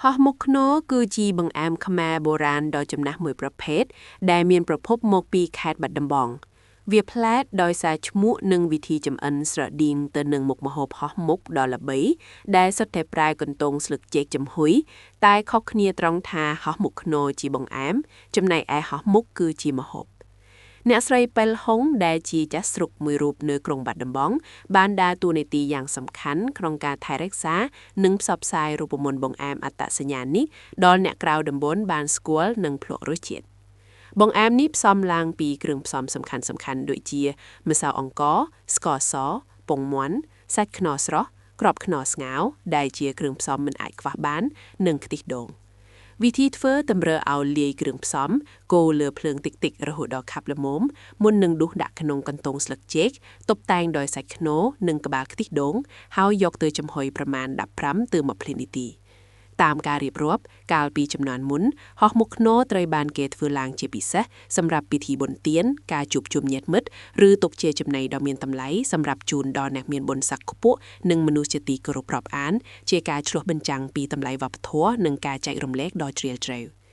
ហោះមុខខ្នុរគឺជាបង្អែមខ្មែរបុរាណដ៏ចំណាស់មួយប្រភេទដែលមានប្រភពមកពីខេត្តបាត់ដំបង វាប្លែកដោយសារឈ្មោះនិងវិធីចម្អិនស្រដៀងទៅនឹងមុខម្ហូបហោះមុខដ៏ល្បី ដែលសុទ្ធតែប្រើកន្ទងស្លឹកចេកចំហុយ តែខុសគ្នាត្រង់ថាហោះមុខខ្នុរជាបង្អែម ចំណែកឯហោះមុខគឺជាម្ហូប អ្នកស្រីប៉ិលហុងដែលជាចាស់ស្រុកមួយរូបនៅក្រុងបាត់ដំបង បានដើរតួនាទីយ៉ាងសំខាន់ក្នុងការថែរក្សានិងផ្សព្វផ្សាយរូបមន្តបង្អែមអត្តសញ្ញាណនេះដល់អ្នកក្រៅតំបន់បានស្គាល់និងភ្លក្សរសជាតិ បង្អែមនេះផ្សំឡើងពីគ្រឿងផ្សំសំខាន់ៗដូចជា ម្សៅអង្ករ ស្ករស ពងមាន់ សាច់ខ្នុរស្រស់ គ្រាប់ខ្នុរស្ងោរដែលជាគ្រឿងផ្សំមិនអាចខ្វះបាន និងខ្ទិះដូង វិធីធ្វើតម្រូវឲ្យលាយគ្រឿងផ្សំកូរលើភ្លើងតិចៗរហូតដល់ខាប់ល្មមមុននឹងដួសដាក់ក្នុងកន្ទង់ស្លឹកចេកតុបតែងដោយសាច់ខ្នុរនិងក្បាលខ្ទិះដូង ហើយយកទៅចំហុយប្រមាណ15ទៅ20នាទី តាមការរៀបរាប់កាលពីជំនាន់មុនហោះមុខខ្នុរត្រូវបានគេធ្វើឡើងជាពិសេសសម្រាប់ពិធីបុណ្យទានការជួបជុំញាតិមិត្តឬទុកជាចំណីដ៏មានតម្លៃសម្រាប់ជូនដល់អ្នកមានបុណ្យស័ក្តិខ្ពស់និងមនុស្សជាទីគោរពរាប់អាន ជាការឆ្លុះបញ្ចាំងពីតម្លៃវប្បធម៌និងការចែករំលែកដ៏ជ្រាលជ្រៅ។